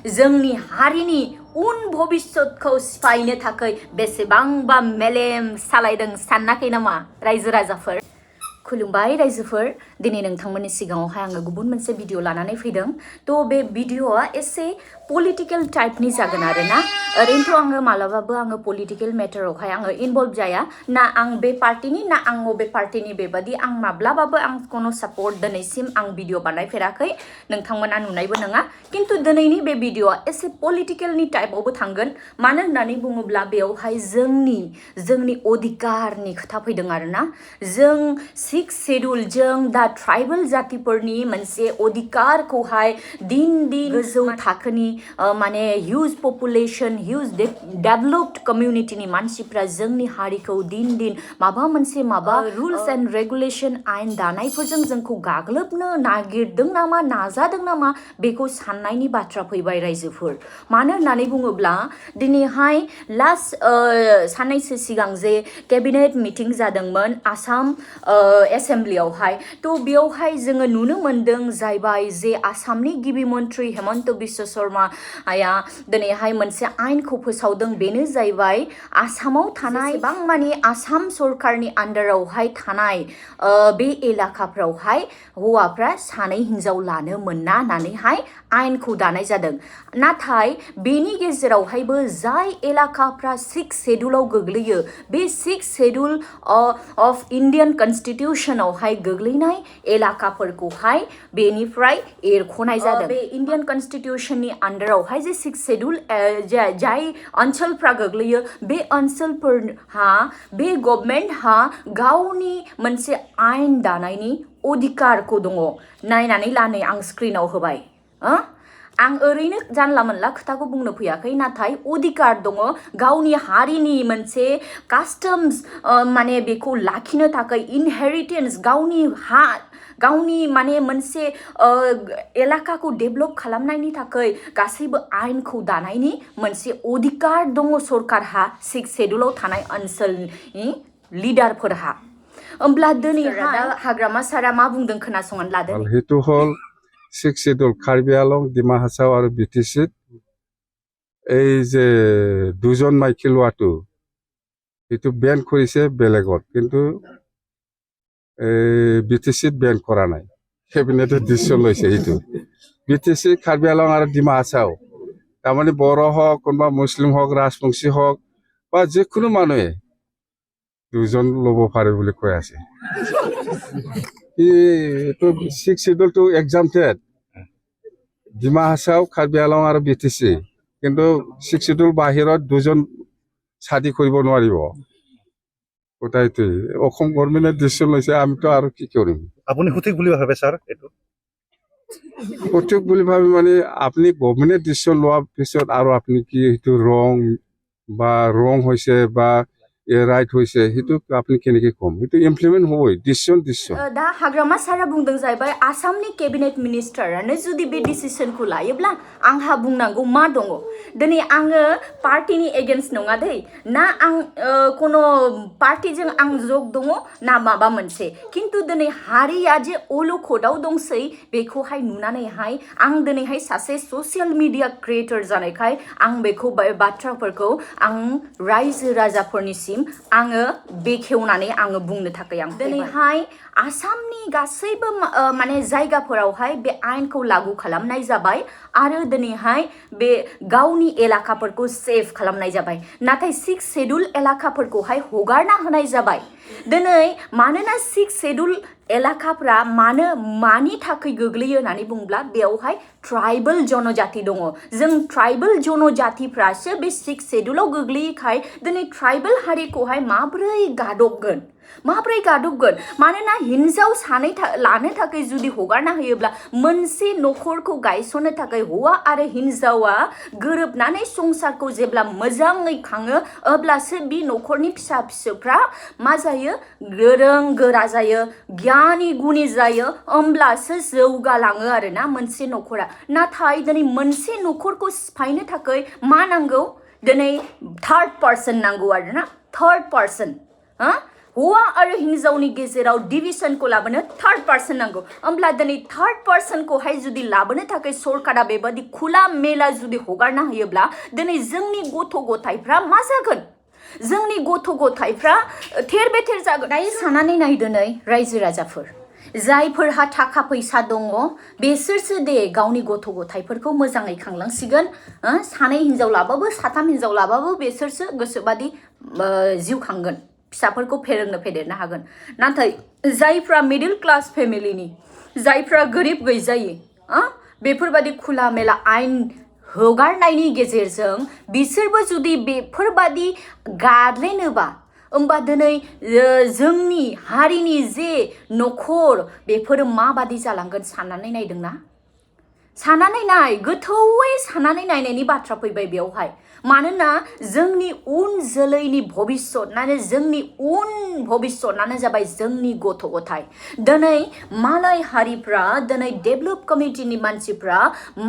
जोंनि हारिनि उन भबिष्यतखौ सिफायनो थाखाय बेसेबांबा मेलेम सालायदों सानाखै नामा रायजो राजाफोर? खुलुमबाय रायजोफोर, दिनै नोंथांमोननि सिगाङावहाय आङो गुबुन मोनसे भिडिअ लानानै फैदों। थ' बे भिडिअआ एसे पलिटिकेल टाइपनि जागोन आरोना। ओरैनोथ' आङो मालाबाबो आङो पलिटिकेल मेटारावहाय आङो इनभल्भ जाया, ना आं बे पार्टिनि ना आं बे पार्टिनि, बेबादि आं माब्लाबाबो आं कोनो सापर्ट दिनैसिम आं भिडिअ बानायफेराखै, नोंथांमोना नुनायबो नङा। खिन्थु दिनैनि बे भिडिअआ एसे पलिटिकेलनि टाइपआवबो थांगोन, मानो होननानै बुङोब्ला बेवहाय जोंनि अधिकारनि खोथा फैदों आरोना। जों 6 शेड्यूल जों दा ट्राइबल जातिफोरनि मोनसे अधिकारखौहाय दिन गोजौ थाखोनि माने हिउज पपुलेशन, हिउज डेभलप्ड कम्युनिटिनि मानसिफ्रा जोंनि हारिखौ दिन माबा मोनसे रुल्स एन्ड रेगुलेशन आयेन दानायफोरजों जोंखौ गाग्लोबनो नागिरदों नामा, नाजादों नामा, बेखौ साननायनि बाथ्रा फैबाय रायजोफोर। मानो होननानै बुङोब्ला दिनैहाय लास्ट साननैसो सिगां जे केबिनेट मिटिं जादोंमोन आसाम एसेम्ब्लियावहाय, थ' बेयावहाय जोङो नुनो मोन्दों जाहैबाय जे आसामनि गिबि मन्त्रि हेमन्त बिश्व शर्माया दिनैहाय मोनसे आयेनखौ फोसावदों। बेनो जाहैबाय आसामाव थानाय गोबां माने आसाम सरकारनि आन्डारावहाय थानाय बे एलाकाफ्रावहाय हौवाफ्रा 2 हिन्जाव लानो मोना होननानैहाय आयेनखौ दानाय जादों। नाथाय बेनि गेजेरावहायबो जाय एलाकाफ्रा 6 शेड्यूलाव गोग्लैयो, बे 6 शेड्यूल अफ इन्डियान कन्स्टिट्यूशनावहाय गोग्लैनाय एलाकाफोरखौहाय बेनिफ्राय एरख'नाय जादों। बे इन्डियान कन्स्टिट्यूशननि आन्डारावहाय जे 6 शेड्यूल जाय ओनसोलफ्रा गोग्लैयो, बे ओनसोलफोरहा बे गभर्नमेन्टहा गावनि मोनसे आयेन दानायनि अधिकारखौ दङ। नायनानै ला, नै आं स्क्रिनाव होबाय। आं ओरैनो जानला मोनला खोथाखौ बुंनो फैयाखै, नाथाय अधिकार दङ गावनि हारिनि मोनसे कास्टम्स माने बेखौ लाखिनो थाखाय, इनहेरिटेन्स गावनि माने मोनसे एलाकाखौ डेभलप खालामनायनि थाखाय गासैबो आयेनखौ दानायनि मोनसे अधिकार दङ सरकारहा 6 शेड्यूलाव थानाय ओनसोलनि लिडारफोरहा। होमब्ला दिनैहाय हाग्रामा सारा मा बुंदों खोनासंनानै लादो। हेतु हल 6 शेड्यूल कार्बि आलं, डिमा हासाव आरो बिटिसि এই যে 2জন মাইকী লোৱাটো এইটো বেন কৰিছে বেলেগত, কিন্তু বিটিচিত বেন কৰা নাই। কেবিনেটে ডিচিশ্যন লৈছে। এইটো বিটিচি, কাৰ্বি আলং আৰু ডিমা হাছাও, তাৰমানে বড়ো হওক, কোনোবা মুছলিম হওক, ৰাজবংশী হওক বা যিকোনো মানুহে 2জন ল'ব পাৰে বুলি কৈ আছে। এইটো 6 शेड्यूलটো এক্সাম্পটেড ডিমা হাছাও, কাৰ্বি আলং আৰু বিটিচি, কিন্তু 6 शेड्यूल বাহিৰত 2জন শাদী কৰিব নোৱাৰিব। ওটাইতো অসম গভৰ্ণমেণ্টে ডিচিশ্যন লৈছে, আমিতো আৰু কি কৰিম। আপুনি সঠিক বুলি ভাবে স্যাৰ? এইটো সঠিক বুলি ভাবি মানে আপুনি গভৰ্ণমেণ্টে ডিচিশ্যন লোৱাৰ পিছত আৰু আপুনি কি সেইটো ৰং হৈছে বা राइट होइसे हितु आपनि केनेके कम हितु इमप्लिमेन्ट होय डिसिजन दा हाग्रामा सारा बुंदों जाहैबाय आसामनि केबिनेट मिनिस्टारानो जुदि बे डिसिजनखौ लायोब्ला आंहा बुंनांगौ मा दङ। दिनै आङो पार्टिनि एगेन्स्ट नङा दै, ना आं कोनो पार्टिजों आं जग दङ ना माबा मोनसे, खिन्थु दिनै हारिया जे अलखदाव दंसै बेखौहाय नुनानैहाय आं दिनैहाय सासे ससियेल मिडिया क्रिएटर जानायखाय आं बेखौ बाथ्राफोरखौ आं रायजो राजाफोरनिसिम आङो बेखेवनानै आङो बुंनो थाखाय आं दिनैहाय आसामनि गासैबो माने जायगाफोरावहाय बे आयेनखौ लागू खालामनाय जाबाय आरो दिनैहाय बे गावनि एलाकाफोरखौ सेफ खालामनाय जाबाय। नाथाय 6 शेड्यूल एलाकाफोरखौहाय हगारना होनाय जाबाय। दिनै मानोना 6 शेड्यूल एलाकाफ्रा मानि थाखाय गोग्लैयो होननानै बुंब्ला बेवहाय ट्राइबल जनजाति दङ। जों ट्राइबल जनजातिफ्रासो बे 6 शेड्यूलाव गोग्लैयैखाय दिनै ट्राइबल हारिखौहाय माब्रै गादबगोन? मानोना हिन्जाव 2 लानो थाखाय जुदि हगारना होयोब्ला मोनसे नखरखौ गायसननो थाखाय हौवा आरो हिन्जावा गोरोबनानै संसारखौ जेब्ला मोजाङै खाङो अब्लासो बे नखरनि फिसा-फिसौफ्रा मा जायो? गोरों गोरा जायो, गियानि गुनि जायो, होमब्लासो जौगालाङो आरोना मोनसे नखरा। नाथाय दिनै मोनसे नखरखौ सिफायनो थाखाय मा नांगौ? दिनै 3rd पर्सन नांगौ आरोना, 3rd पर्सन। हौवा आरो हिन्जावनि गेजेराव डिभिजनखौ लाबोनो थार्ड पार्सन नांगौ होमब्ला दिनै थार्ड पार्सनखौहाय जुदि लाबोनो थाखाय सरकारा बेबादि खुला मेला जुदि हगारना होयोब्ला दिनै जोंनि गथ' गथायफ्रा मा जागोन जोंनि गथ' गथायफ्रा थेर बेथेर जागोन दायो साननानै नाय दिनै रायजो राजाफोर जायफोरहा थाखा फैसा दङ बेसोरसो दे गावनि गथ' गथायफोरखौ मोजाङै खांलांसिगोन सानै हिन्जाव लाबाबो साथाम हिन्जाव लाबाबो बेसोरसो गोसोबादि जिउ खांगोन फिसाफोरखौ फेदेरनो हागोन नाथाय जायफ्रा मिडिल क्लास फेमिलिनि जायफ्रा गोरिब गैजायै बेफोरबादि खुला मेला आयेन हगारनायनि गेजेरजों बिसोरबो जुदि बेफोरबादि गादलेनोबा होमबा दिनै जोंनि हारिनि जे नखर बेफोरो माबादि जालांगोन साननानै नायदोंना साननानै नाय गोथौयै साननानै नायनायनि बाथ्रा फैबाय बेवहाय मानोना जोंनि उन जोलैनि भबिष्यतनानो जोंनि उन भबिष्यतनानो जाबाय जोंनि गथ' गथाय दिनै मालाय हारिफ्रा दिनै डेभलप कमिटिनि मानसिफ्रा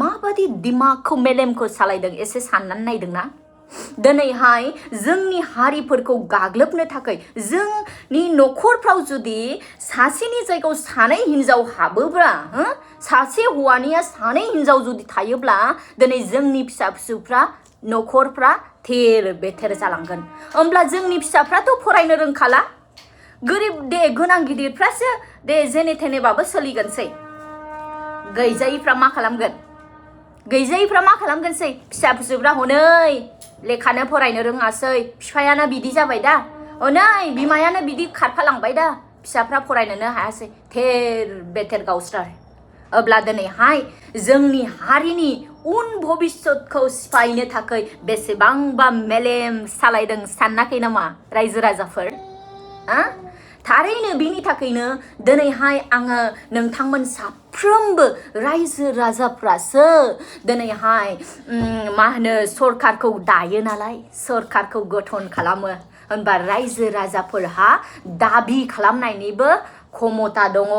माबादि दिमागखौ मेलेमखौ सालायदों एसे साननानै नायदोंना दिनैहाय जोंनि हारिफोरखौ गाग्लोबनो थाखाय जोंनि नखरफ्राव जुदि सासेनि जायगायाव सानै हिन्जाव हाबोब्ला सासे हौवानिया सानै हिन्जाव जुदि थायोब्ला दिनै जोंनि फिसा फिसौफ्रा नखरफ्रा थेर बेथेर जालांगोन होमब्ला जोंनि फिसाफ्राथ' फरायनो रोंखाला गोरिब दे गोनां गिदिरफ्रासो दे जेने थेनेबाबो सोलिगोनसै गैजायिफ्रा मा खालामगोन फिसा फिसौफ्रा हनै लेखानो फरायनो रोङासै बिफायानो बिदि जाबाय दा हनै बिमायानो बिदि खारफालांबाय दा फिसाफ्रा फरायनोनो हायासै थेर बेथेर गावस्रार अब्ला दिनैहाय जोंनि हारिनि उन भबिष्यतखौ सिफायनो थाखाय बेसेबांबा मेलेम सालायदों सानाखै नामा रायजो राजाफोर थारैनो बिनि थाखायनो दिनैहाय आङो नोंथांमोन साफ्रोमबो रायजो राजाफ्रासो दिनैहाय मा होनो सरकारखौ दायो नालाय सरकारखौ गठन खालामो होनबा रायजो राजाफोरहा दाबि खालामनायनिबो क्षमता दङ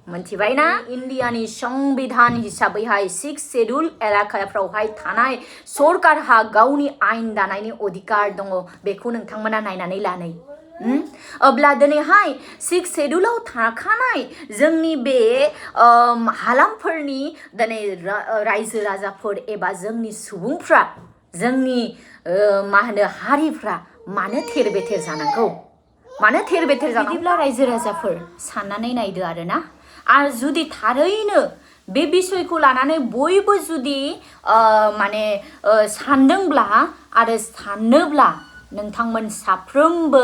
मोनथिबायना इन्डियानि संबिधान हिसाबैहाय 6 शेड्युल एलाकाफ्रावहाय थानाय सरकारहा गावनि आयेन दानायनि अधिकार दङ बेखौ नोंथांमोना नायनानै लानै अब्ला दिनैहाय 6 शेड्युलाव थाखानाय जोंनि बे हालामफोरनि दिनै रायजो राजाफोर एबा जोंनि सुबुंफ्रा जोंनि मा होनो हारिफ्रा मानो थेर बेथेर जानांगौ बिदिब्ला रायजो राजाफोर साननानै नायदो आरोना आरो जुदि थारैनो बे बिसयखौ लानानै बयबो जुदि माने सानदोंब्ला आरो साननोब्ला नोंथांमोन साफ्रोमबो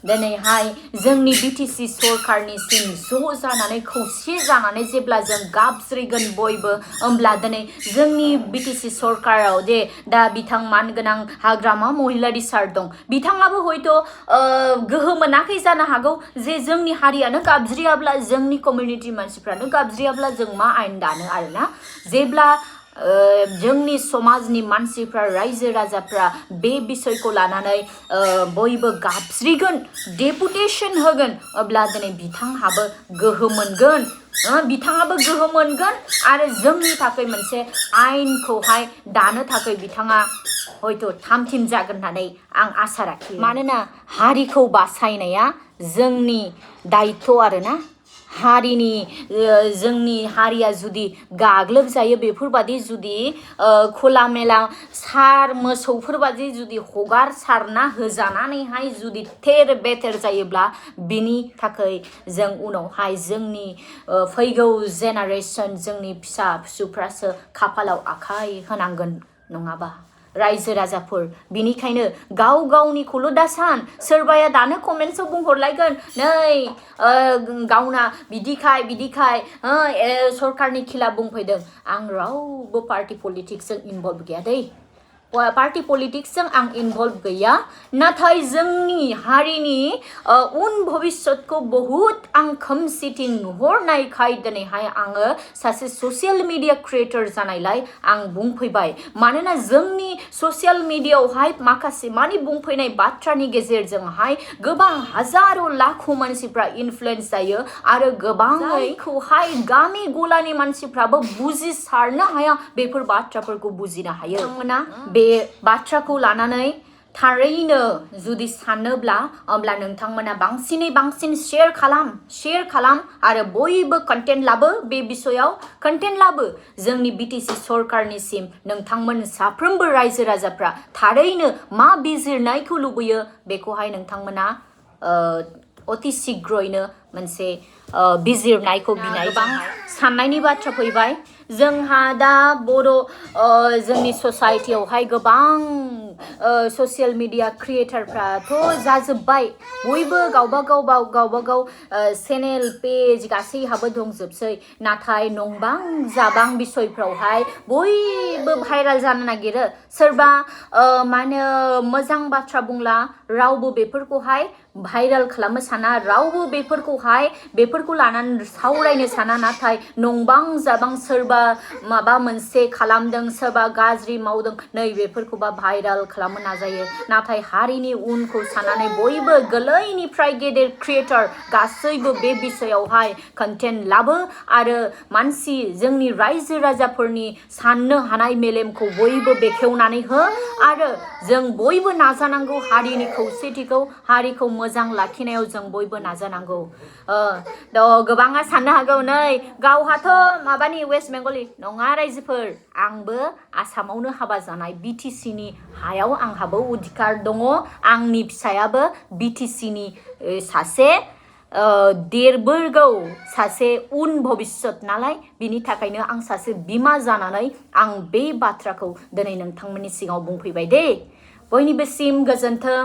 दिनैहाय जोंनि बिटिसि सरकारनिसिम ज' जानानै खौसे जानानै जेब्ला जों गाबज्रिगोन बयबो होमब्ला दिनै जोंनि बिटिसि सरकाराव जे दा बिथां मानगोनां हाग्रामा महिलारि सार दं बिथाङाबो हयथ' गोहो मोनाखै जानो हागौ जे जोंनि हारियानो गाबज्रियाब्ला जोंनि कमिउनिटि मानसिफ्रानो गाबज्रियाब्ला जों मा आयेन दानो आरोना जेब्ला जोंनि समाजनि मानसिफ्रा रायजो राजाफ्रा बे बिसयखौ लानानै बयबो गाबज्रिगोन डेपुटेशन होगोन अब्ला दिनै बिथांहाबो गोहो मोनगोन आरो जोंनि थाखाय मोनसे आयेनखौहाय दानो थाखाय बिथाङा हयथ' थामथिम जागोन होननानै आं आसा राखियो मानोना हारिखौ बासायनाया जोंनि दायित्व आरोना हारिनि जोंनि हारिया जुदि गाग्लोब जायो बेफोरबादि जुदि खुला मेला सार मोसौफोरबादि जुदि हगार सारना होजानानैहाय जुदि थेर बेथेर जायोब्ला बिनि थाखाय जों उनावहाय जोंनि फैगौ जेनारेसन जोंनि फिसा फिसौफ्रासो खाफालाव आखाइ होनांगोन नङाबा रायजो राजाफोर बिनिखायनो गाव गावनिखौल' दा सान सोरबाया दानो कमेन्ट्सआव बुंहरलायगोन नै गावना बिदिखाय सरकारनि खिलाफ बुंफैदों आं रावबो पार्टि पलिटिक्सजों इनभल्भ गैया दै पार्टि पलिटिक्सजों आं इनभल्भ गैया नाथाय जोंनि हारिनि उन भबिष्यतखौ बहुत आं खोमसिथिं नुहरनायखाय दिनैहाय आङो सासे ससियेल मिडिया क्रिएटर जानायलाय आं बुंफैबाय मानोना जोंनि ससियेल मिडियायावहाय माखासे मानि बुंफैनाय बाथ्रानि गेजेरजोंहाय गोबां हाजारो लाखो मानसिफ्रा इनफ्लुएन्स जायो आरो गोबांखौहाय गामि गलानि मानसिफ्राबो बुजिसारनो हाया बेफोर बाथ्राफोरखौ बुजिनो हायो बिथांमोना बे बाथ्राखौ लानानै थारैनो जुदि सानोब्ला अब्ला नोंथांमोना बांसिनै बांसिन शेयार खालाम आरो बयबो कन्टेन्ट लाबो बे बिषयाव कन्टेन्ट लाबो जोंनि बिटिसि सरकारनिसिम नोंथांमोन साफ्रोमबो रायजो राजाफ्रा थारैनो मा बिजिरनायखौ लुबैयो बेखौहाय नोंथांमोना अति शीघ्रयैनो मोनसे बिजिरनायखौ बिनाय गोबां साननायनि बाथ्रा फैबाय जोंहा दा जोंनि ससाइटियावहाय गोबां ससियेल मिडिया क्रिएटरफ्राथ' जाजोब्बाय बयबो गावबागाव चेनेल पेज गासैहाबो दंजोबसै नाथाय नंबां जाबां बिसयफ्रावहाय बयबो भाइराल जानो नागिरो सोरबा मोजां बाथ्रा बुंला रावबो बेफोरखौहाय भाइराल खालामनो साना रावबो बेफोरखौ लानानै सावरायनो साना नाथाय नंबां जाबां सोरबा माबा मोनसे खालामदों सोरबा गाज्रि मावदों नै बेफोरखौबा भाइराल खालामनो नाजायो नाथाय हारिनि उनखौ साननानै बयबो गोरलैनिफ्राय गेदेर क्रिएटर गासैबो बे बिषयावहाय कन्टेन्ट लाबो आरो मानसि जोंनि रायजो राजाफोरनि साननो हानाय मेलेमखौ बयबो बेखेवनानै हो आरो जों बयबो नाजानांगौ हारिनि खौसेथिखौ हारिखौ मोजां लाखिनायाव जों बयबो नाजानांगौ गोबाङा साननो हागौ नै गावहाथ' माबानि वेस्ट बेंगलि नङा रायजोफोर आंबो आसामावनो हाबा जानाय बिटिसिनि हायाव आंहाबो अधिकार दङ आंनि फिसायाबो बिटिसिनि सासे देरबोरगौ सासे उन भबिष्यत नालाय बिनि थाखायनो आं सासे बिमा जानानै आं बे बाथ्राखौ दिनै नोंथांमोननि सिगाङाव बुंफैबाय दे बयनिबोसिम गोजोन्थों